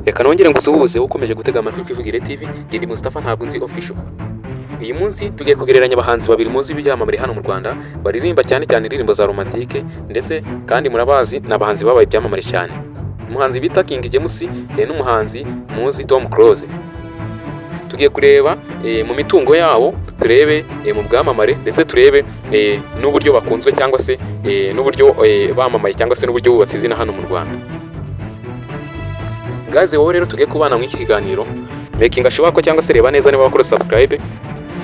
Reka nongere ngusuhuze ukomeje gutega amatwi Kwivugire TV. Ndi Mustafa Ntabwo Nzi Official. Uyu munsi tugiye kugereranya abahanzi babiri muzi b'ibyamamare hano mu Rwanda, baririmba cyane cyane indirimbo za romantike, ndetse kandi murabazi, ni abahanzi babaye ibyamamare cyane. Umuhanzi bita King James n'umuhanzi muzi Tom Close. Tugiye kureba mu mitungo yabo, turebe mu bwamamare, ndetse turebe n'uburyo bakunzwe cyangwa se n'uburyo bamamaye cyangwa se n'uburyo bubatse izina hano mu Rwanda. Guys, wowe rero tugiye kubana mu iki kiganiro, making sure ko cyangwa se reba neza niba wakora subscribe,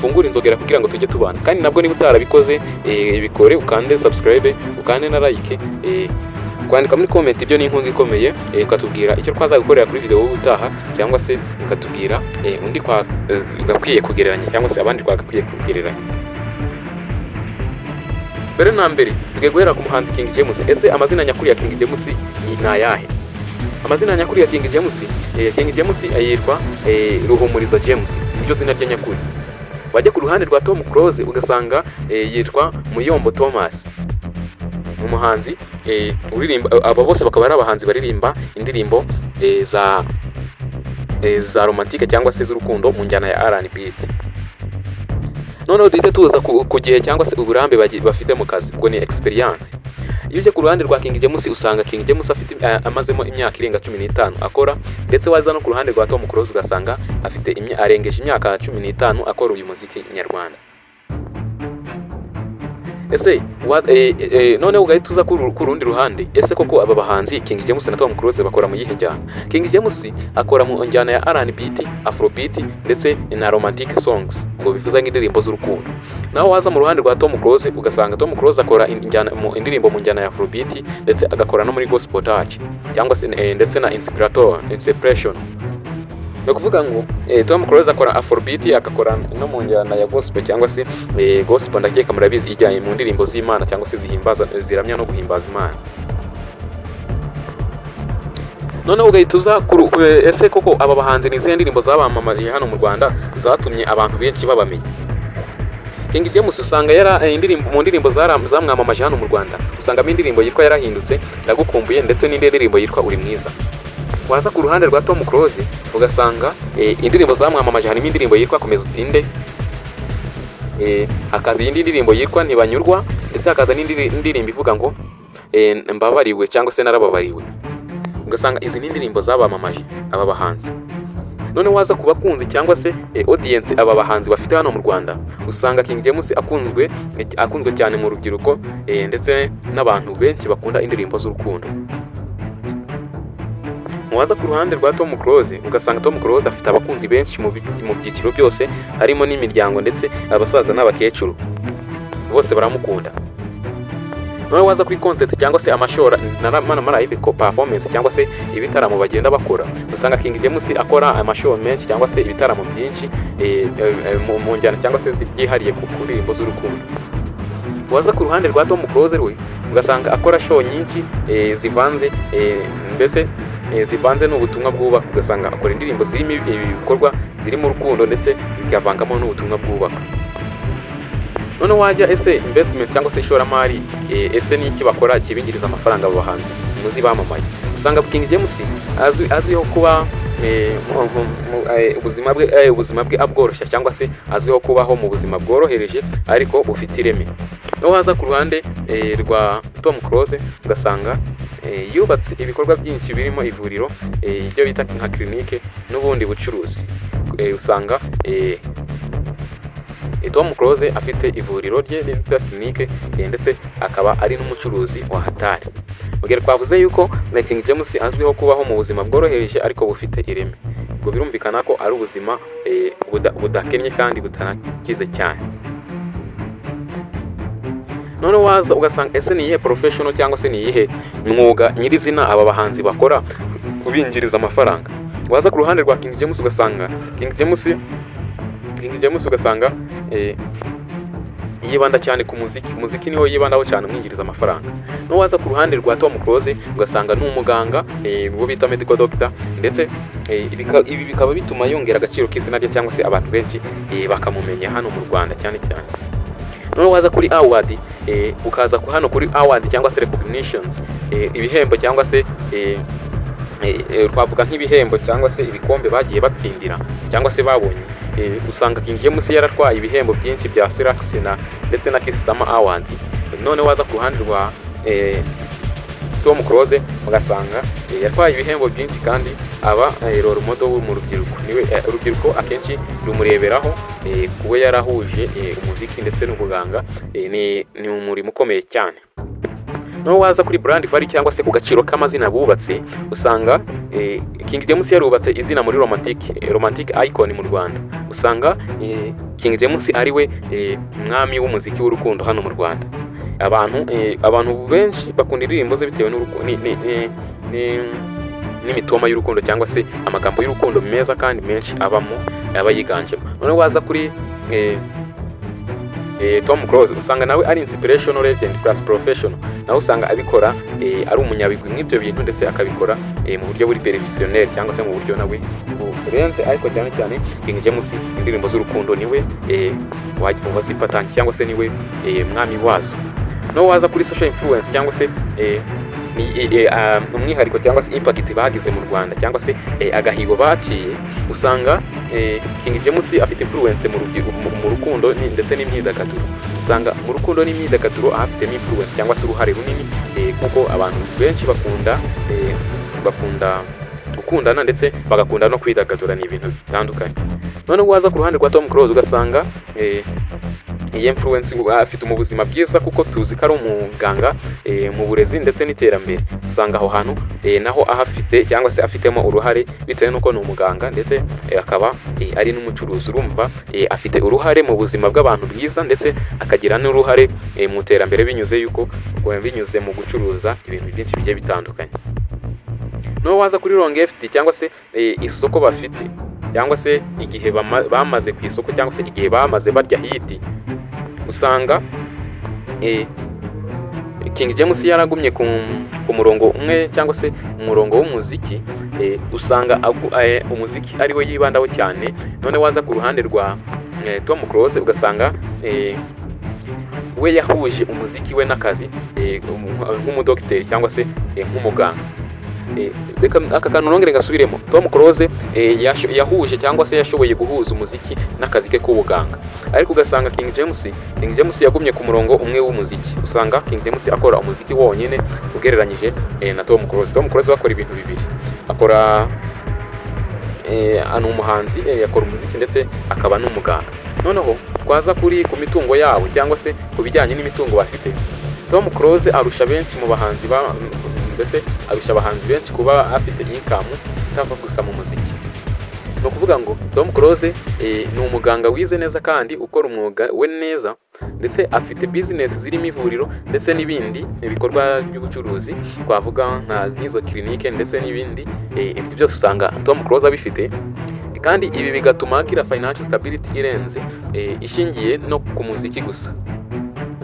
fungura inzogera kugira ngo tujye tubana. Kandi nabwo niba utarabikoze, bikore, ukande subscribe, ukande na like. Kwandika muri comment ibyo ni inkunga ikomeye, ukatubwira icyo twazagukorera kuri video y'ubutaha, cyangwa se ukatubwira undi kwa gakwiye kugereranya cyangwa se abandi twagakwiye kugereranya. Mbere na mbere tugiye guhera ku muhanzi King James. Ese amazina nyakuri ya King James ni ayahe? Amazina nyakuri ya King James, King James yitwa Ruhumuriza James, niryo zina rye nyakuri. Wajya ku ruhande rwa Tom Close ugasanga yitwa Muyombo Thomas. Umuhanzi uririmba, aba bose bakaba ari abahanzi baririmba indirimbo za romantike cyangwa se z'urukundo mu njyana ya R&B. Noneho duhite tuza ku gihe cyangwa se uburambe bafite mu kazi, ubwo ni experience. Iyo ujya ku ruhande rwa King James, usanga King James afite amazemo imyaka irenga 15 akora, ndetse waza no ku ruhande rwa Tom Close ugasanga afite arengeje imyaka 15 akora uyu muziki nyarwanda. Ese noneho ugahita uza ku rundi ruhande, ese koko aba bahanzi King James na Tom Close bakora mu yihe njyana? King James akora mu njyana ya R&B, Afrobeat ndetse na romantic songs, ngo bivuze nk'indirimbo z'urukundo. Naho waza mu ruhande rwa Tom Close, ugasanga Tom Close akora injyana mu indirimbo mu njyana ya Afrobeat, ndetse agakora no muri gospel touch cyangwa se ndetse na inspirator inspiration. Ni ukuvuga ngo Tom Close akora Afrobeat, agakora no mu njyana ya gospel cyangwa se gospel, ndakeka murabizi, ijyanye mu ndirimbo z'Imana cyangwa se zihimbaza, ziramya no guhimbaza Imana. Noneho ugahita uza ese koko aba bahanzi ni izihe ndirimbo zabamamariye hano mu Rwanda zatumye abantu benshi babamenya? King James usanga yara indirimbo mu ndirimbo zamwamamaje hano mu Rwanda usangamo indirimbo yitwa Yarahindutse, Ndagukumbuye, ndetse n'indi ndirimbo yitwa Uri Mwiza. Waza ku ruhande rwa Tom Close ugasanga indirimbo zamwamamaje harimo indirimbo yitwa Komeza Utsinde, hakaza iyindi ndirimbo yitwa Ntibanyurwa, ndetse hakaza n'indi ndirimbo ivuga ngo Mbabariwe cyangwa se Narababariwe. Ugasanga izi ni indirimbo zabamamaje aba bahanzi. None waza ku bakunzi cyangwa se audience aba bahanzi bafite hano mu Rwanda, usanga King James akunzwe cyane mu rubyiruko, ndetse n'abantu benshi bakunda indirimbo z'urukundo. Waza ku ruhande rwa Tom Close, ugasanga Tom Close afite abakunzi benshi mu byiciro byose, harimo n'imiryango, ndetse abasaza n'abakecuru bose baramukunda. None waza kuri concert cyangwa se ama show na live performance cyangwa se ibitaramo bagenda bakora, usanga King James akora ama show menshi cyangwa se ibitaramo byinshi mu njyana cyangwa se byihariye ku ndirimbo z'urukundo. Waza ku ruhande rwa Tom Close we, ugasanga akora show nyinshi zivanze, mbese zivanze n'ubutumwa bwubaka. Ugasanga akora indirimbo zirimo ibikorwa zirimo urukundo, ndetse zikavangamo n'ubutumwa bwubaka. None wajya ese investment cyangwa se ishoramari, ese ni iki bakora kibinjiriza amafaranga abo bahanzi muzi bamamaye? Usanga King James azwiho kuba ubuzima bwe abworoshya, cyangwa se azwiho kubaho mu buzima bworohereje ariko bufite ireme. No waza ku ruhande rwa Tom Close, ugasanga yubatse ibikorwa byinshi birimo ivuriro, ibyo bita nka clinique, n'ubundi bucuruzi. Usanga Tom Close afite ivuriro rye bita clinique, ndetse akaba ari n'umucuruzi wa hatari. Ubwo twavuze yuko King James azwiho kubaho mu buzima bworohereje ariko bufite ireme, ubwo birumvikana ko ari ubuzima budakennye kandi butanakize cyane. None waza ugasanga ese ni iyihe professional cyangwa se ni iyihe mwuga nyirizina aba bahanzi bakora ubinjiriza amafaranga? Waza ku ruhande rwa King James, ugasanga King James ugasanga yibanda cyane ku muziki. Umuziki niwo yibandaho cyane umwinjiriza amafaranga. No waza ku ruhande rwa Tom Close, ugasanga ni umuganga, uwo bita medical doctor, ndetse ibi bikaba bituma yongera agaciro k'izina rye cyangwa se abantu benshi bakamumenya hano mu Rwanda cyane cyane. Noneho waza kuri award, ukaza hano kuri award cyangwa se recognitions, ibihembo cyangwa se Twavuga nk'ibihembo cyangwa se ibikombe bagiye batsindira cyangwa se babonye. Usanga King James yaratwaye ibihembo byinshi bya Salax na ndetse na Kiss Summer Awards. None waza ku ruhande rwa Tom Close, ugasanga yatwaye ibihembo byinshi kandi aba role model mu rubyiruko. Niwe urubyiruko akenshi rumureberaho, kuba yarahuje umuziki ndetse n'ubuganga. Ni umurimo ukomeye cyane. Noneho waza kuri brand value cyangwa se ku gaciro k'amazina bubatse, usanga King James yarubatse izina muri romantic icon mu Rwanda. Usanga King James ari we mwami w'umuziki w'urukundo hano mu Rwanda. Abantu benshi bakunda indirimbo ze bitewe n'imitoma y'urukundo cyangwa se amagambo y'urukundo meza kandi menshi abamo, aba yiganjemo. Noneho waza kuri Tom Close, usanga nawe ari inspirational legend plus professional. Nawe usanga abikora ari umunyabigwi mw'ibyo bintu, ndetse akabikora mu buryo buri professionnel cyangwa se mu buryo nawe burenze. Ariko cyane cyane King James, indirimbo z'urukundo niwe wazipatangiye cyangwa se niwe mwami wazo. No waza kuri social influence cyangwa se ni umwihariko cyangwa se impact bagize mu Rwanda cyangwa se agahigo baciye, usanga King James afite influence mu rukundo ndetse n'imyidagaduro. Usanga mu rukundo n'imyidagaduro ahafitemo influence cyangwa se uruhare runini, kuko abantu benshi bakunda gukundana ndetse bagakunda no kwidagadura, ni ibintu bitandukanye. Noneho waza ku ruhande rwa Tom Close, ugasanga iyi influence afite mu buzima bwiza, kuko tuzi ko ari umuganga, mu burezi ndetse n'iterambere. Usanga aho hantu naho ahafite cyangwa se afitemo uruhare, bitewe n'uko ni umuganga ndetse akaba ari n'umucuruzi. Urumva afite uruhare mu buzima bw'abantu bwiza, ndetse akagira n'uruhare mu iterambere binyuze mu gucuruza ibintu byinshi bigiye bitandukanye. No waza kuri longevity cyangwa se isoko bafite cyangwa se igihe bamaze ku isoko cyangwa se igihe bamaze barya hit, usanga King James yaragumye ku murongo umwe cyangwa se umurongo w'umuziki. Usanga umuziki ari we yibandaho cyane. None waza ku ruhande rwa Tom Close, ugasanga we yahuje umuziki we n'akazi nk'umudogiteri cyangwa se nk'umuganga. Reka aka kantu nongere gasubiremo. Tom Close yahuje cyangwa se yashoboye guhuza umuziki n'akazi ke k'ubuganga, ariko ugasanga King James yagumye ku murongo umwe w'umuziki. Usanga King James akora umuziki wonyine ugereranyije na Tom Close. Tom Close we akora ibintu bibiri: akora ni umuhanzi, akora umuziki ndetse akaba n'umuganga. Noneho twaza ku mitungo yabo cyangwa se ku bijyanye n'imitungo bafite, Tom Close arusha benshi mu bahanzi mbese arusha abahanzi benshi kuba afite income itava gusa mu muziki. Ni ukuvuga ngo Tom Close ni umuganga wize neza kandi ukora umwuga we neza, ndetse afite business zirimo ivuriro ndetse n'ibindi ibikorwa by'ubucuruzi, twavuga nk'izo clinique ndetse n'ibindi. Ibyo byose usanga Tom Close abifite, kandi ibi bigatuma agira financial stability irenze ishingiye no ku muziki gusa.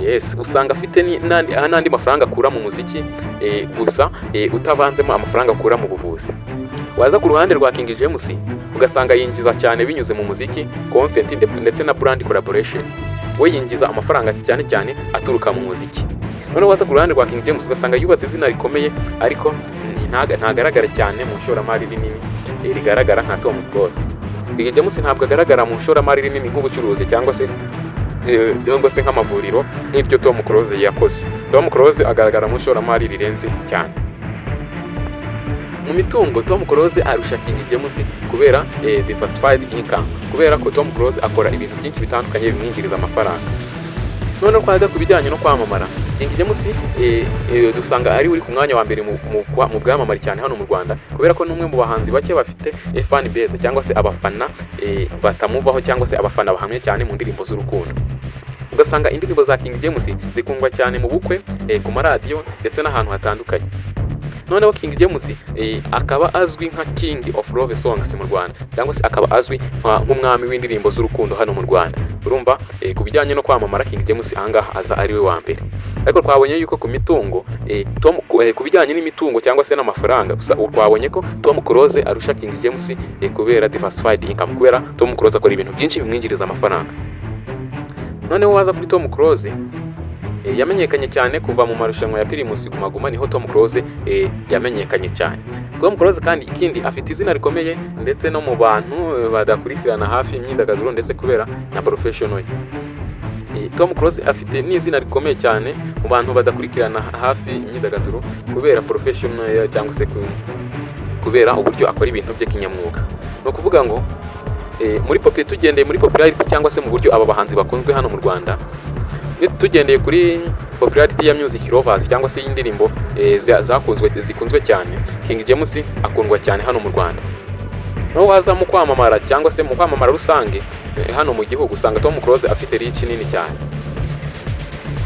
Yes, usanga afite n'andi mafaranga akura mu muziki gusa, utavanzemo amafaranga akura mu buvuzi. Waza ku ruhande rwa King James, ugasanga yinjiza cyane binyuze mu muziki, concert ndetse na brand collaboration. We yinjiza amafaranga cyane cyane aturuka mu muziki. Noneho waza ku ruhande rwa King James, ugasanga yubatse izina rikomeye, ariko ntagaragara cyane mu ishoramari rinini rigaragara nka Tom Close. King James ntabwo agaragara mu ishoramari rinini nk'ubucuruzi cyangwa se nk'amavuriro nk'ibyo Tom Close yakoze. Tom Close agaragara mu ishoramari rirenze cyane. Mu mitungo, Tom Close arusha King James kubera diversified income, kubera ko Tom Close akora ibintu byinshi bitandukanye bimwinjiriza amafaranga. Noneho twajya ku bijyanye no kwamamara, King James dusanga ari uri ku mwanya wa mbere mu bwamamare cyane hano mu Rwanda, kubera ko ni umwe mu bahanzi bake bafite fan base cyangwa se abafana batamuvaho cyangwa se abafana bahamye cyane mu ndirimbo z'urukundo. Ugasanga indirimbo za King James zikundwa cyane mu bukwe, ku maradiyo ndetse n'ahantu hatandukanye. Noneho King James akaba azwi nka King of Love Songs mu Rwanda, cyangwa se akaba azwi nk'umwami w'indirimbo z'urukundo hano mu Rwanda. Urumva ku bijyanye no kwamamara, King James ahangaha aza ari we wa mbere. Ariko twabonye yuko ku mitungo ku bijyanye n'imitungo cyangwa se n'amafaranga gusa, twabonye ko Tom Close arusha King James kubera diversified income, kubera Tom Close akora ibintu byinshi bimwinjiriza amafaranga. Noneho waza kuri Tom Close, yamenyekanye cyane kuva mu marushanwa ya Primus Guma Guma, niho Tom Close yamenyekanye cyane. Tom Close kandi ikindi afite izina rikomeye ndetse no mu bantu badakurikirana hafi imyidagaduro, ndetse kubera na professional ye. Tom Close afite n'izina rikomeye cyane mu bantu badakurikirana hafi imyidagaduro kubera professional ye, cyangwa se kubera uburyo akora ibintu bye kinyamwuga. Ni ukuvuga ngo muri popi, tugendeye muri popularity cyangwa se mu buryo aba bahanzi bakunzwe hano mu Rwanda, tugendeye kuri popularity ya music lovers cyangwa se y'indirimbo zakunzwe, zikunzwe cyane, King James akundwa cyane hano mu Rwanda. Naho waza mu kwamamara cyangwa se mu kwamamara rusange hano mu gihugu, usanga Tom Close afite reach nini cyane.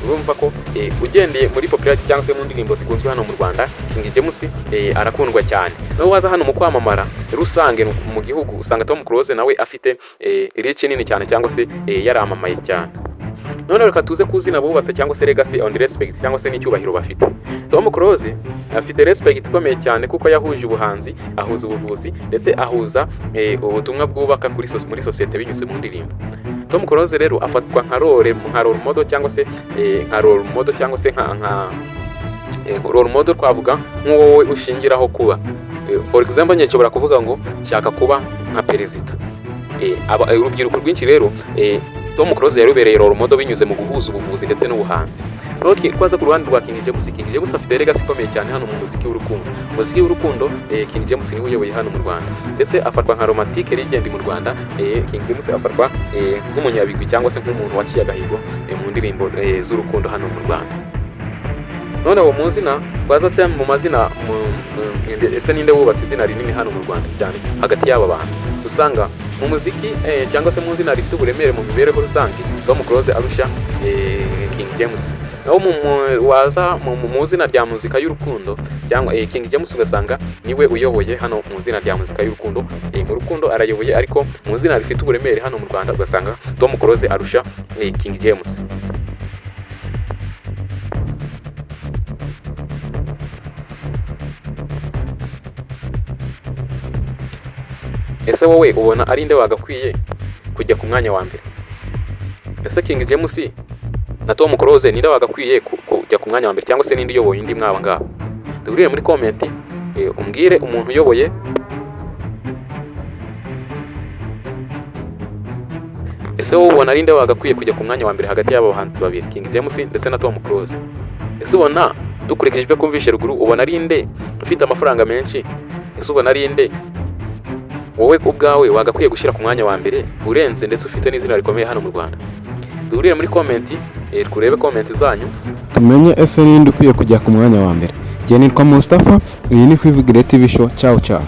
Urumva ko ugendeye muri popularity cyangwa se mu ndirimbo zikunzwe hano mu Rwanda, King James arakundwa cyane. Naho waza hano mu kwamamara rusange mu gihugu, usanga Tom Close nawe afite reach nini cyane cyangwa se yaramamaye cyane. None reka tuze ku zina bubatse cyangwa se legacy and respect, cyangwa se n'icyubahiro bafite. Tom Close afite respect ikomeye cyane kuko yahuje ubuhanzi, ahuza ubuvuzi, ndetse ahuza ubutumwa bwubaka muri sosiyete binyuze mu ndirimbo. Tom Close rero afatwa nka role model cyangwa se nka role model cyangwa se nka role model, twavuga nk'uwo wowe ushingiraho kuba. For example, njye nshobora kuvuga ngo nshaka kuba nka perezida. Urubyiruko rwinshi rero, Tom Close yarubereye role model binyuze mu guhuza ubuvuzi ndetse n'ubuhanzi. Noneho twaza ku ruhande rwa King James. King James afite legacy ikomeye cyane hano mu muziki w'urukundo. Umuziki w'urukundo, King James niwe uyoboye hano mu Rwanda, ndetse afatwa nka romantic legend mu Rwanda. King James afatwa nk'umunyabigwi cyangwa se nk'umuntu waciye agahigo mu ndirimbo z'urukundo hano mu Rwanda. Noneho mu zina twaza se mu mazina ese ninde wubatse izina rinini hano mu Rwanda cyane hagati y'aba bantu? Usanga mu muziki cyangwa se mu zina rifite uburemere mu mibereho rusange, Tom Close arusha King James. Naho waza mu zina rya muzika y'urukundo cyangwa King James, ugasanga niwe uyoboye hano mu zina rya muzika y'urukundo. Mu rukundo arayoboye, ariko mu zina rifite uburemere hano mu Rwanda ugasanga Tom Close arusha King James. Ese wowe ubona ari nde wagakwiye kujya ku mwanya wa mbere? Ese King James na Tom Close, ninde wagakwiye kujya ku mwanya wa mbere, cyangwa se ninde uyoboye undi mwaba ngaba? Duhurire muri comment, umbwire umuntu uyoboye. Ese wowe ubona ari nde wagakwiye kujya ku mwanya wa mbere hagati y'aba bahanzi babiri, King James ndetse na Tom Close? Ese ubona, dukurikije ibyo kumvishe ruguru, ubona ari nde ufite amafaranga menshi? Ese ubona ari nde wowe ubwawe wagakwiye gushyira ku mwanya wa mbere urenze, ndetse ufite n'izina rikomeye hano mu Rwanda? Duhurire muri comment, turebe comment zanyu. Tumenye ese ninde ukwiye kujya ku mwanya wa mbere. Njye nitwa Mustafa, iyi ni Kwivugire TV Show. Ciao ciao.